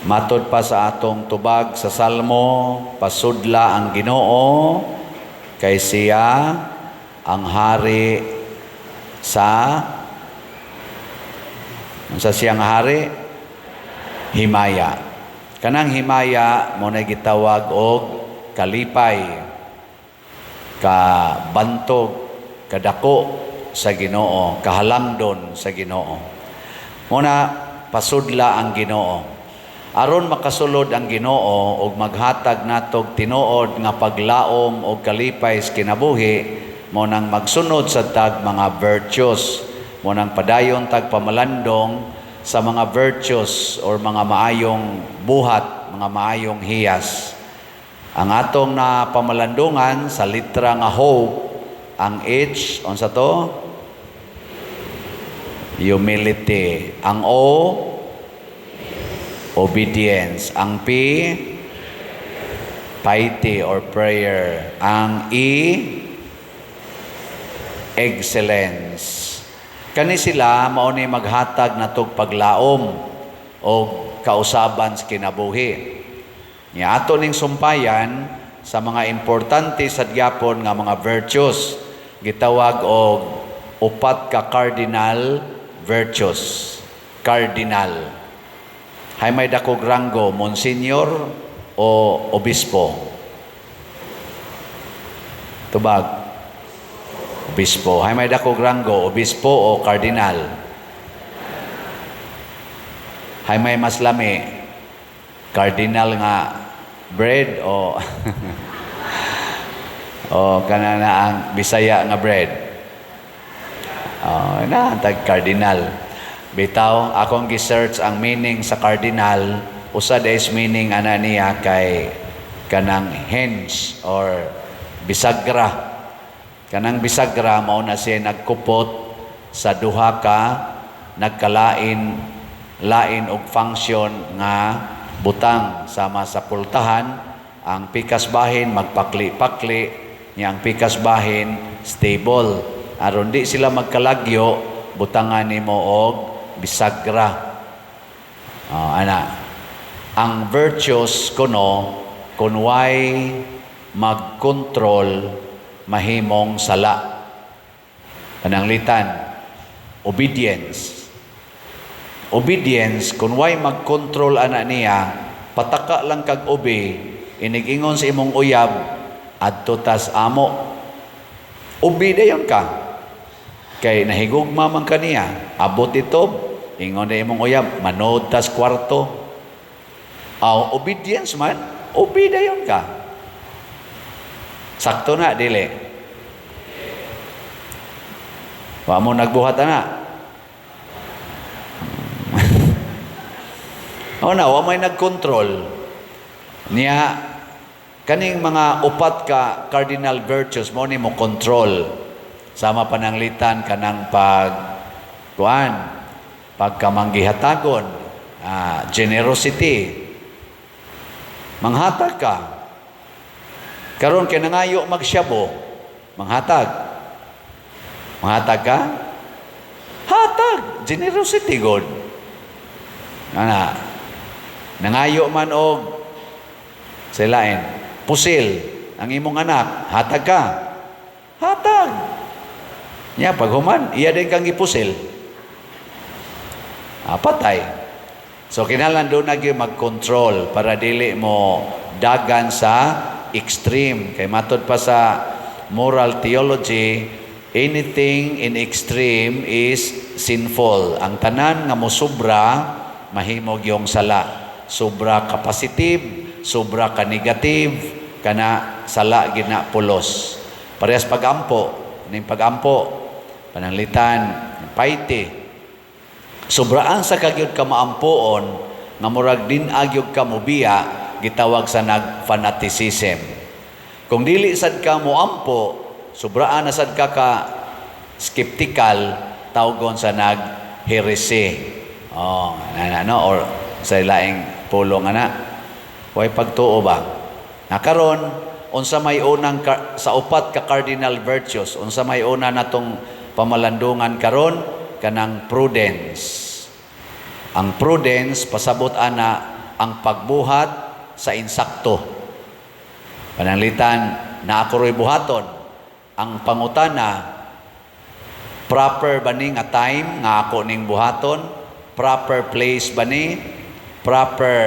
Matod pa sa atong tubag sa Salmo, pasudla ang Ginoo kay siya ang hari sa, unsa siyang hari? Himaya. Kanang himaya mao na gitawag og kalipay, ka bantog, kadako sa Ginoo, kahalangdon sa Ginoo. Mao na pasudla ang Ginoo. Aron makasulod ang Ginoo og maghatag natog tinuod nga paglaom og kalipay sa kinabuhi, mao nang magsunod sa tag mga virtues, mao nang padayon tag pamalandong sa mga virtues or mga maayong buhat, mga maayong hiyas. Ang atong na pamalandungan sa litra nga hope, ang H, unsa to? Humility. Ang O, obedience. Ang P, piety or prayer. Ang E, excellence. Kani sila mao ni maghatag natog paglaom o kausaban sa kinabuhi. Nya ato ning sumpayan sa mga importante sa gyapon nga mga virtues, gitawag og upat ka cardinal virtues. Cardinal. Hay may dakog ranggo, monsignor o obispo? Tubag. Obispo. Hay may dakog ranggo, obispo o cardinal? Hay may mas lami, cardinal nga bread o kana na ang Bisaya nga bread? Oh, na tag cardinal. Bitaw, akong gi-search ang meaning sa cardinal, usa is meaning ana niya kay kanang hinge or bisagra. Kanang bisagra mao na siya nagkupot sa duha ka nagkalain lain og function nga butang, sama sa pultahan, ang pikas bahin magpakli-pakli nya, ang pikas bahin stable. Aron di sila magkalagyo, butangan nimo og bisagra. Oh, ana ang virtues kuno, kun way magkontrol, mahimong sala. Pananglitan obedience. Obedience, kung way magkontrol ana niya, pataka lang kag obi, inigingon sa imong uyab, "Adto tas amo," obi dayon ka. Kay nahigugma man kaniya, abot ito, ingon na imong uyab, "Manood tas kwarto." Aw, obedience man, obi dayon ka. Sakto na, dili? Wa mo nagbuhat ana. O na, wa may nagkontrol. Niya, kaning mga upat ka cardinal virtues mao ni mo control. Sama pananglitan kanang pag kuan, pagkamanggihatagon, generosity. Manghatag ka. Karon kay nangayo magsyabo, manghatag. Manghatag ka? Hatag, generosity god. Ana. Nangayo man og silain, pusil ang imong anak, hatag ka. Hatag. Nya paghuman, iya din kang gipusil. Ah, patay. So kinahanglan duna gyud mag-control para dili mo dagan sa extreme. Kay matod pa sa moral theology, anything in extreme is sinful. Ang tanan nga mosobra mahimog yung sala. Sobra ka positive, sobra ka negative, kana sala gina pulos. Parehas pagampo, ning pagampo, pananglitan, piety. Sobraan sa kagyud ka maampoon nga murag din agyog ka mobiya, gitawag sa nag-fanaticism. Kung dili sad ka moampo, sobraan na sad ka ka skeptical, tawgon sa nag-heresy. Oh, na, no, or sa laing pulong ana. Way pagtuo ba? Nakaron, unsa may unang sa upat ka cardinal virtues, unsa may una natong pamalandungan karon? Kanang prudence. Ang prudence pasabot ana Ang pagbuhat sa insakto. Pananglitan na ako ro'y buhaton. Ang pangutana, proper ba ni nga time nga ako ning buhaton? Proper place ba ni? Proper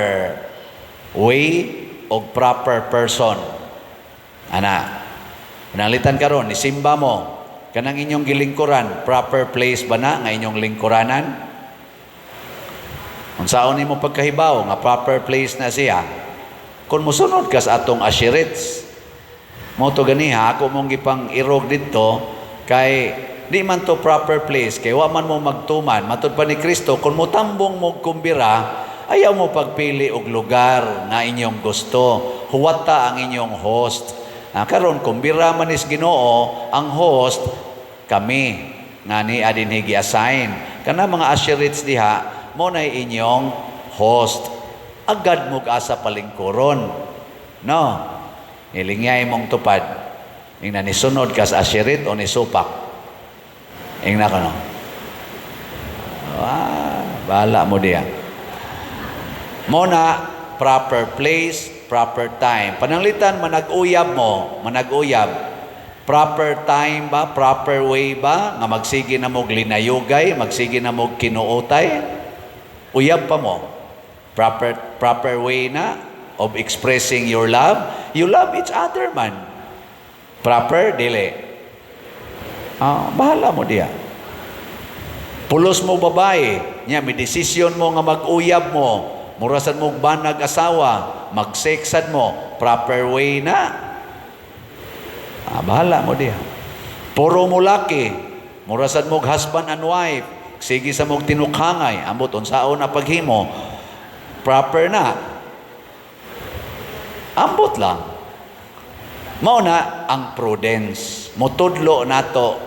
way o proper person? Ana. Pananglitan karon nisimba mo, kanang inyong gilingkuran, proper place ba na nga inyong lingkuranan? Unsaon nimo pagkahibaw nga proper place na siya? Kung mosunod ka sa atong usherettes, mo to ganiha ako mong gipang irog didto kay di man to proper place kay wa man mo magtuman. Matud pa ni Kristo, kung motambong mo kumbira, ayaw mo pagpili og lugar nga inyong gusto, huwata ang inyong host. Karon kumbira man is Ginoo, ang host kami nga ni adinhi gi-assign kana mga usherettes diha mo na inyong host. Agad mo asa palingkuron, no? Ilingyay mong tupad. Ingna, nisunod ka sa usherette o nisupak? Ingna ka, no? Ah, bahala mo diya. Mo na proper place, proper time. Pananglitan manag-uyab mo, manag-uyab. Proper time ba, proper way ba nga magsige na mo linayugay, magsige na mo kinuotay? Uyab pa mo. Proper way na of expressing your love. You love each other man. Proper dili? Ah, bahala mo diya. Pulos mo babae, nya may desisyon mo nga mag-uyab mo, murasan mo banag asawa, mag-sexad mo, proper way na? Ah, bahala mo diha. Puro mo laki, murasad mo husband and wife, sige sa mong tinukhangay, ambot unsaon na paghimo, proper na? Ambot lang. Mao na ang prudence. Mutudlo nato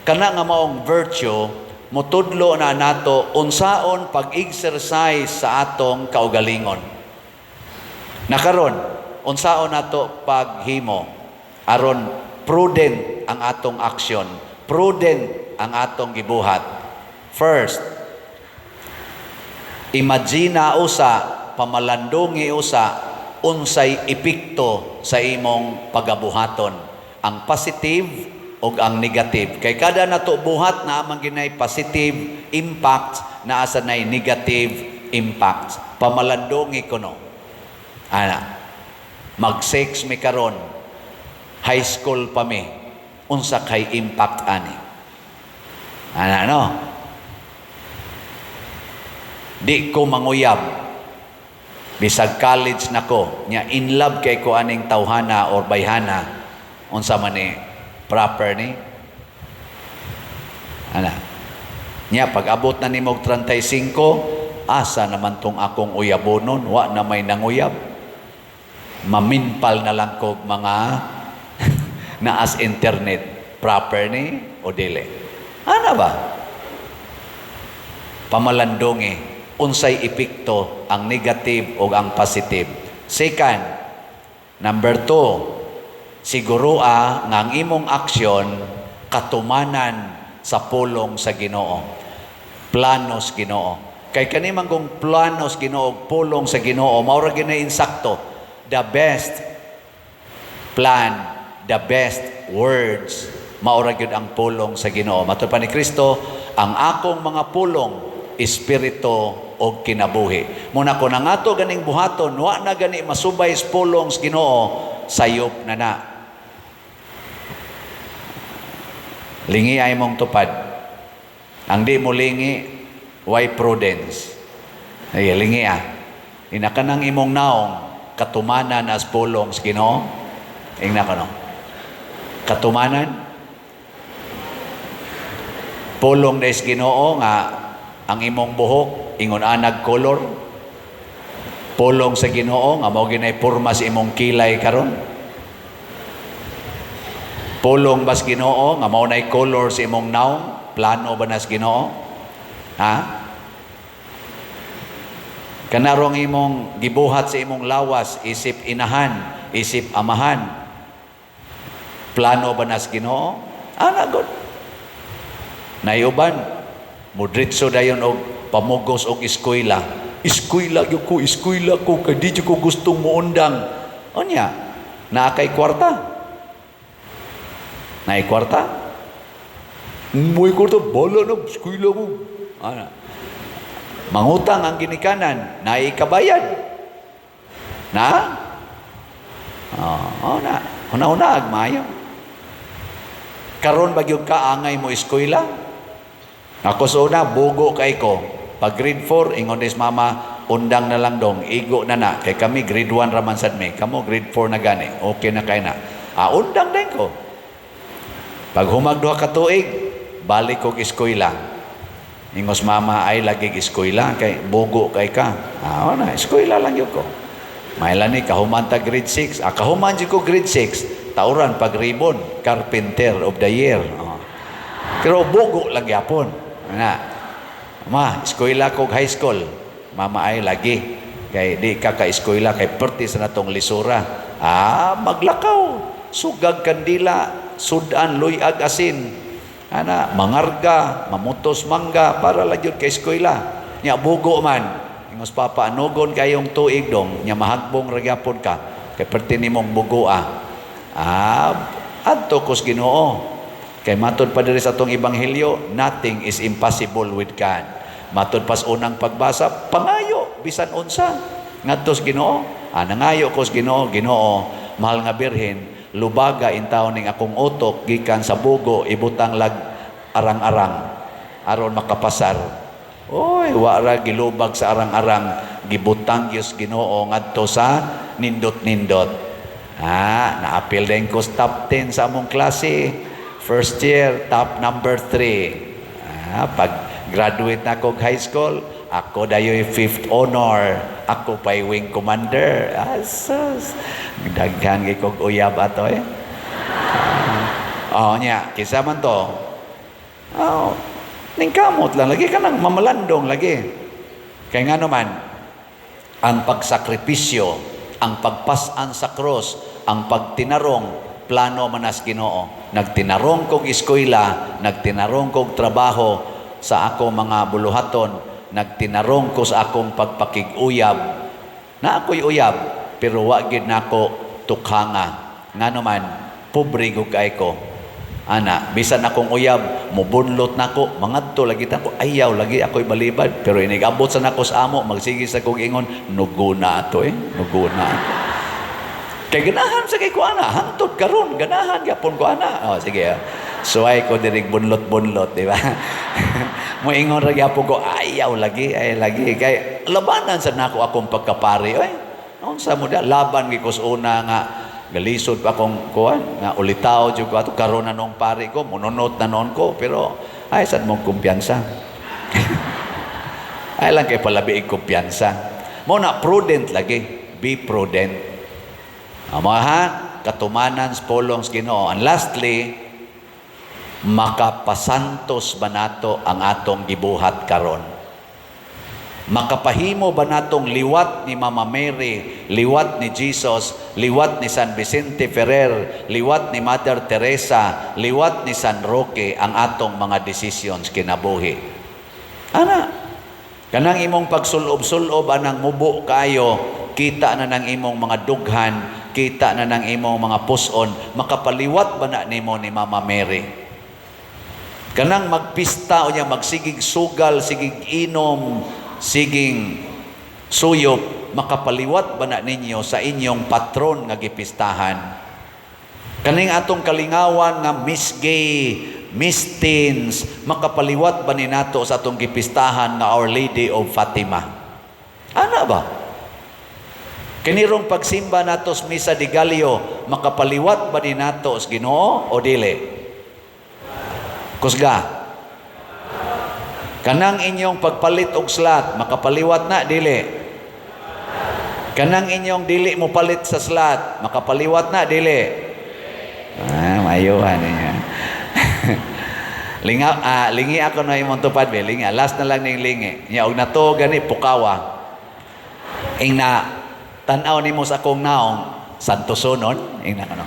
kana nga maong virtue, mutudlo na nato unsaon pag-exercise sa atong kaugalingon. Nakaron, unsaon nato paghimo aron prudent ang atong aksyon, prudent ang atong gibuhat? First, imagine usa, pamalandungi usa unsay epekto sa imong pagabuhaton, ang positive o ang negative. Kay kada nato buhat na man ginay positive impact, naa sa nay negative impact. Pamalandungi kuno. Ana, mag-sex mi karon, high school pa mi, unsa kay impact ani? Ana, no? Di ko manguyab bisag college na ko, nya in love kay ko aning tawhana or bayhana, unsa man ni? Proper ni? Ana, nya pag abot na nimo og 35, asa naman tong akong uyabonon? Wa na may nanguyab, maminpal na lang kog mga naas internet. Proper ni o dili? Ana ba? Pamalandungi unsay epekto, ang negative o ang positive. Second, number two, siguro nga ang imong aksyon katumanan sa pulong sa Ginoo. Planos Ginoo. Kay kani man kung planos Ginoo, pulong sa Ginoo, mao ra gyud insakto. The best plan, the best words, mao ra gyud ang pulong sa Ginoo. Matud pa ni Kristo, "Ang akong mga pulong espiritu og kinabuhi." Muna ko ang ato ganing buhaton, wa na gani masubay sa pulong sa Ginoo, sayop na na. Lingi ay mong tupad. Ang di mo lingi, way prudence. Ay, lingi ah. Ina kanang imong naong, katumanan as pulong sa Ginoo. Ingna ko, no? Katumanan. Pulong na is Ginoo nga ang imong buhok ingon anag color. Pulong sa Ginoo nga mao ginay porma sa imong kilay karon. Pulong bas Ginoo nga mao nay color sa imong naong? Plano ba nas Ginoo? Ha? Kanarong imong gibuhat sa imong lawas isip inahan, isip amahan. Plano ba nas Ginoo? Ana god. Nayuban, mudritso dayon og pamugos og eskwela. Eskwela gyud ko, eskwela ko kay di jud ko gustong muundang. Unya, naa kay kwarta? Naay kwarta? Mo'y kwarta, bala na, eskwela ko. Ana. Mangutang ang ginikanan, naay kabayad. Na? Oh, na. Huna-huna, maayo. Karon ba gyud ka angay mo eskwela? Ako sa una, bugo kay ko. Pag grade 4, ingon des mama, "Undang na lang dong, igo na na." Kay kami, grade 1 raman sad mi. Kamo, grade 4 na gani. Okay na kay na. Ah, undang din ko. Pag humag 2 ka tuig, balik kog eskwela. Ingos mama, "Ay lagi eskwela, kay bugo kay ka." Ah, na, eskwela lang gyud ko. Maila ni, kahuman ta grade 6. Ah, kahuman jud ko grade 6, tauran pag ribbon, Carpenter of the Year. Oh. Pero bugo lang gyapon. Na. "Ma, eskwela ko high school." "Mama, ay lagi. Kay di ka ka-eskwela kay perti sa natong lisura." Ah, maglakaw. Sugag kandila, sudan luyag asin. Ana, mangarga, mamutos mangga para lang gyud kay eskwela. Nya bugo man. Ingos papa, "Anugon kayong tuig dong, nya mahagbong ra gyapon ka. Kay perti nimong bugoa." Ah, adto kos Ginoo. Kay matod pa diri sa atong ebanghelyo, nothing is impossible with God. Matod pas unang pagbasa, pangayo bisan unsa ngadto sa Ginoo. Ah, nangayo ko sa Ginoo, "Ginoo, mahal nga Birhen, lubaga intawon ning akong utok gikan sa bugo, ibutang lag arang-arang aron makapasar." Oy, wa ra gilubag sa arang-arang, gibutang gyud Ginoo ngadto sa nindot-nindot. Ah, naapil din ko sa top 10 sa among klase. First year, top number 3. Ah, pag graduate na ako high school, ako dayoy fifth honor. Ako pa'y wing commander. Asus. Daghan kay kog uyab ato eh. Oh, nya, kinsa man to? Oh, ningkamot lang lagi ka nang mamalandong lagi. Kay nga naman, ang pagsakripisyo, ang pagpasan sa cross, ang pagtinarong, plano manas Ginoo. Nagtinarong kog eskwela, nagtinarong kog trabaho sa akong mga buluhaton, nagtinarong ko sa akong pagpakig-uyab. Na ako'y uyab, pero wa gid nako tukhanga. Ngano man, pobre gud kay ko. Ana, bisan akong uyab, mubunlot nako, mangadto lagi ta ko, ayaw lagi ako'y balibad. Pero inigabot sa nako sa amo, magsige sa kong ingon, "Nuguna ato eh, nuguna ato." Kay ganahan sa kay ko ana, hangtod karon ganahan gyapon ko ana. Oh, sige. Ah. Suway ko dirig bunlot-bunlot, di ba? Moingon ra gyapon ko, ayaw lagi, ay lagi. Kay labanan sa nako akong pagkapari, oy. Unsa mo da laban gi ko sa una nga galisod pa akong kuan nga ulitaw jud ko ato. Karon na noong pari ko, mununot na noon ko, pero ay sad mong kumpiyansa, ay lang kay palabi kumpiyansa mo na. Prudent lagi, be prudent. Amo ha, katumanan sa pulong sa Ginoo. And lastly, makapasantos ba nato ang atong gibuhat karon? Makapahimo ba natong liwat ni Mama Mary, liwat ni Jesus, liwat ni San Vicente Ferrer, liwat ni Mother Teresa, liwat ni San Roque ang atong mga decisions kinabuhi? Ana, kanang imong pagsulob-sulob anang mubo kayo, kita na ng imong mga dughan, kita na ng imong mga puson, makapaliwat ba na nimo ni Mama Mary? Kanang magpista o niya magsigig sugal, sigig inom, siging suyop, makapaliwat ba na ninyo sa inyong patron nga gipistahan? Kaning atong kalingawan nga Miss Gay, Miss Teens, makapaliwat ba ni nato sa atong gipistahan nga Our Lady of Fatima? Ana ba? Kinirong pagsimba nato sa Misa de Gallo, makapaliwat ba ni nato sa Ginoo o dili? Kusga. Kanang inyong pagpalit og slot, makapaliwat na dili? Kanang inyong dili mo palit sa slot, makapaliwat na dili? Ah, mayuhan niya. Linga, ah, lingi ako na imong tupad be, lingi. Last na lang ning lingi. Nya og nato gani pukawa. Ing na tan-aw nimo sa akong naong, Santosonon, ing na kano.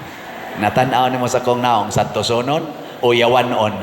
Natan-aw nimo sa akong naong, Santosonon o yawanon.